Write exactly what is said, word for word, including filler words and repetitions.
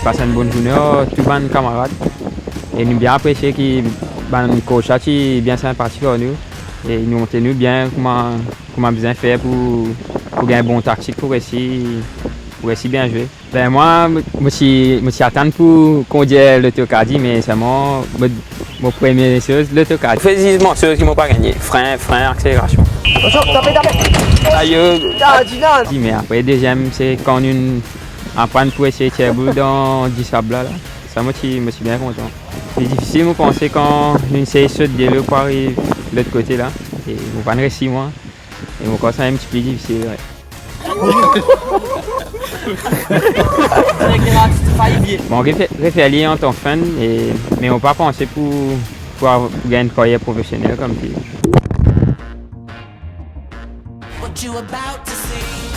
Pas enn bonn zourne ar tou bann kamarad. E nou bien apresie ki bann coach la ti bien sinpatik ar nou. E nou montre nou bien kouma, kouma bizin fer pou, pou gagn bon taktik pou resi, pou resi bien zwe. Ben mwa, mo, mo ti, mo ti atann pou kondir loto kadi, me selman mo, mo premie soz loto kadi. Fer zis bann soz ki mo pa gagne, frin, frin, akselerasion. Ayo. Kadi, non. Di, me apre deziem, se kan nou aprann pou esey tir boul dan disab la, la. Sa mo ti, mo ti bien kontan. Pli difisil, mo panse, kan nou esey sot delo pou ariv lot kote la, e mo pa'nn resi mwa, e mo krwar sa enn ti pli difisil, wi. Mo anvi fer, refer li antan fun, e, me mo pa panse pou, pou av-, pou gagn karyer profesionel koumsa. What you about to see?